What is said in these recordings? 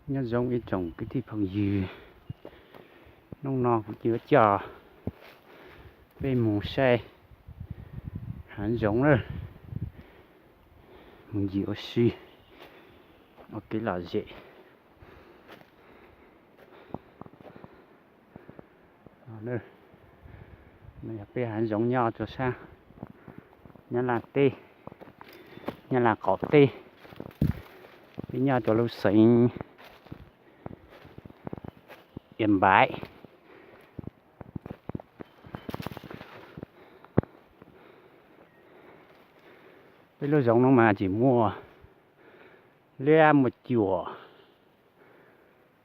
Nyob zoo ib tsoom kwv tij phooj ywg, hnub no kuv yuav coj peb mus saib hav zoov lawm, mus yim ua si, ua kev lom zem. No yog peb hav zoov nyob rua sab Nyab Laj teb, Nyab Laj qaum teb. Peb nyob rua lub xeev Iam Npaiv. Peb lub zoov no mas tseem muaj liab muaj cuam,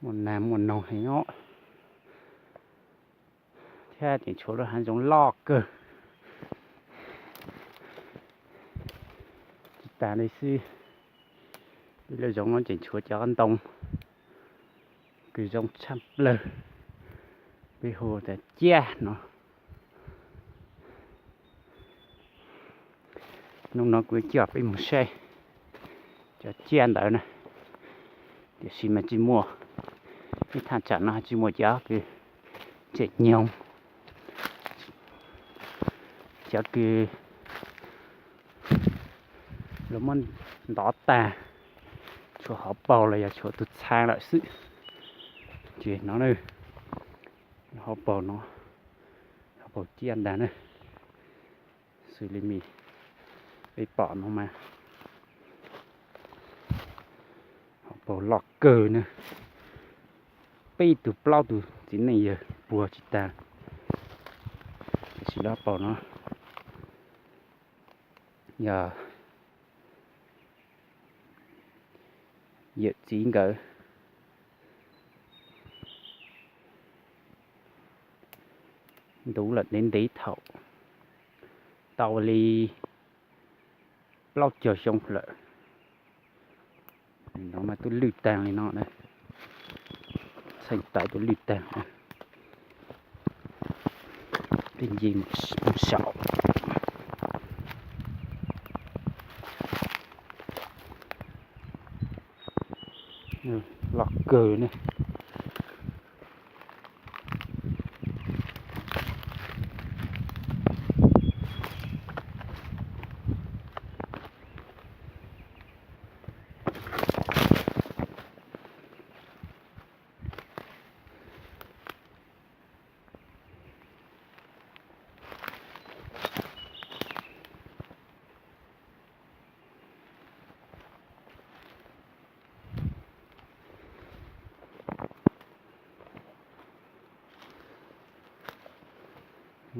muaj nag muaj noog heev os, thiab tseem tshuav lub hav zoov loj kawg. Tsis tas li xwb, peb lub zoov no tseem tshuav cov ntoo kws zoo tshaj plawg, peb hu tas ciaj no. Hnub no kuv coj peb mus saib cov ciaj ntawd na, tiam sis mas tsis muaj, ib thaj tsam no tsis muaj cov kws tseem nyoog, cov kws luag muab ntov tag, tshuav hauv paug los yog tshuav tus txha lawm xwb. Ces no, hauv paug no, hauv paug ciaj ntag na, xws li peb pom no mas hauv paug loj kawg na, peb tug plaub tug txiv neej yawg puag tsis tag. Tiam sis lub hauv paug no yog yawm txiv nkawd ntuv lawm ntev ntev thaum tau li plaub caug xyoo lawm. No mas twb lwj tag li no, txheej tawv twb lwj tag. Peb nce mus saum, loj kawg ne.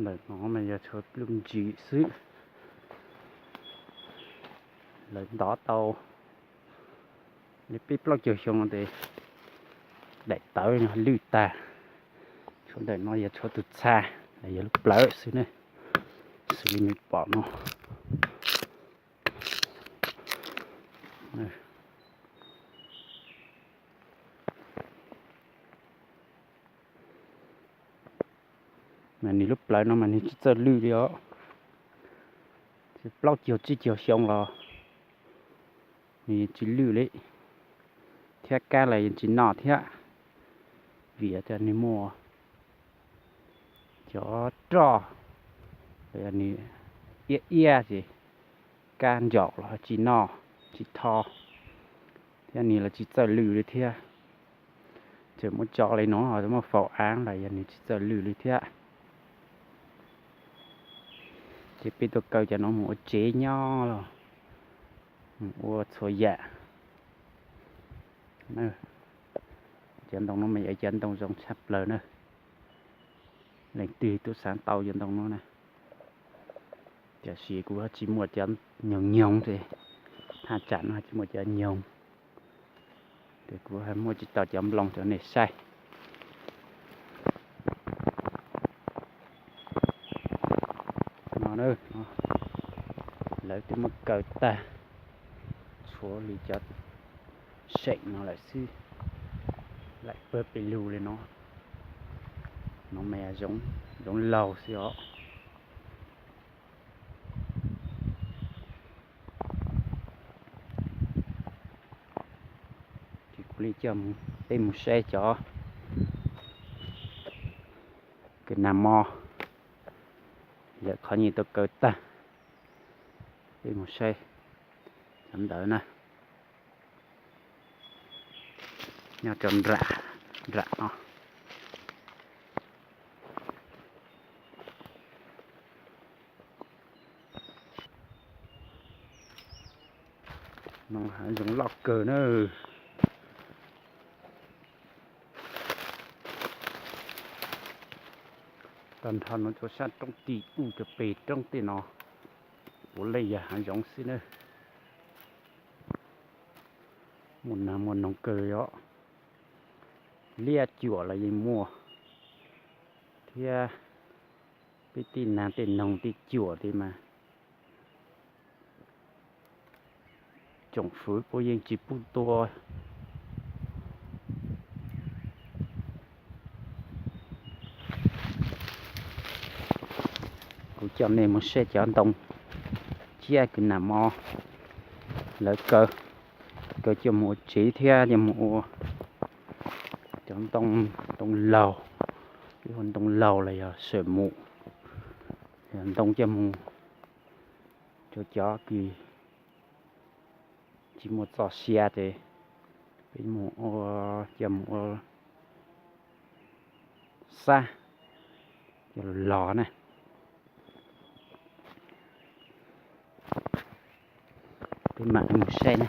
Ntawm no mas yog tshuav pluj ntsis xwb. Lawv ntov tau li peb plaub caug xyoo no ces daim tawv no lwj tag. Tshuav ntawm no yog tshuav tus txha, yog lub plawv xwb ne, xws li nej pom no. Mas nws lub plawv no mas nws tsis txawj lwj li os. Plaub caug tsib caug xyoo los nws yeej tsis lwj li, thiab kab los yeej tsis noj thiab, vim tias nws muaj cov roj, nws iab iab ces kab ntsaum los tsis noj tsis tho, thiab nws los tsis txawj lwj li thiab. Tseem muab tso li no, muab faus av los yog nws tsis txawj lwj li thiab. Ces peb tuaj kaw cov no mus ua tsev nyob los mus ua txhua yam. Cov ntoo no mas yog cov ntoo zoo tshaj plaws na. Leej twg twb xav tau cov ntoo no na. Tiam sis kuv tsis muaj cov nyoog nyoog ces, thaj tsam no tsis muaj cov nyoog, ces kuv muaj tsis tau cov nplooj rau nej saib. No, lawv twb muab kaw tag, tshuav li cov seem no lawm xwb, laim pawg pes lug li no. No mas zoov laug xwb os. Ces kuv li coj mus Peb mus saib cov kws nag mo, lawv qhov nyiaj tau kaw tag. Peb mus saib cov ntawd na, nyob rau nram, nram no. No hav zoov loj kawg na. Tag nrho no cov sab roob tim ub rau pem roob tej no puav leej yog hav zoov xwb na. Muaj nag muaj noog kawg os. Liab cuam los yeej muaj, thiab peb tej nag tej noog tej cuam tej mas tsoom fwv puav yeej tsis pub tua. Kuv coj nej mus saib cov ntoo ciab kws nag mo lawv kaw, kaw coj mus ua tsev thiab coj mus ua cov ntoo, ntoo laug, ib hu ntoo laug los yog sawm mus, yog ntoo coj mus rau cov kws tsis muaj txoj sia ces peb mus ua, coj mus ua xab coj los na. Peb mam mus saib na.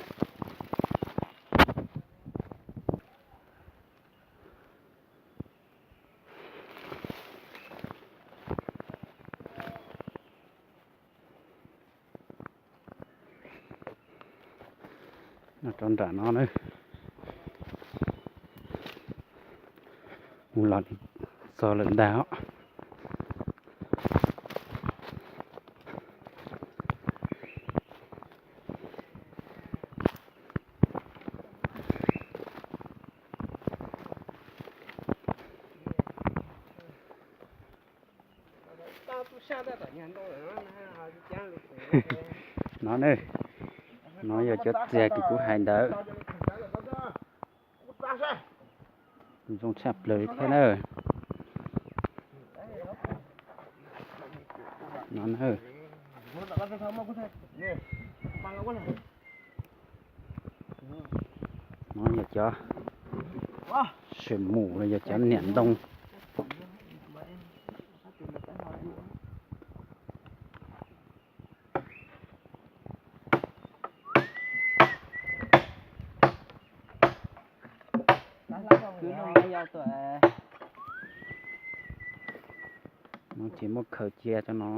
No rau nram no na, mus los txog lawm ntag os. No ne, no yog cov txiag kws kuv hais ntawd. Zoo tshaj plaws li thiab na. No na, no yog cov sawm mus los yog cov niam ntoo. No ces muab khaws cia rau no.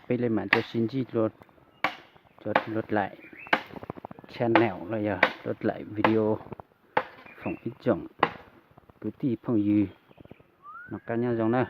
Peb li mam rau sib ntsib dua, dua laim channel los yog dua laim video foom ib tsoom kwv tij phooj ywg, noj qab nyob zoo na.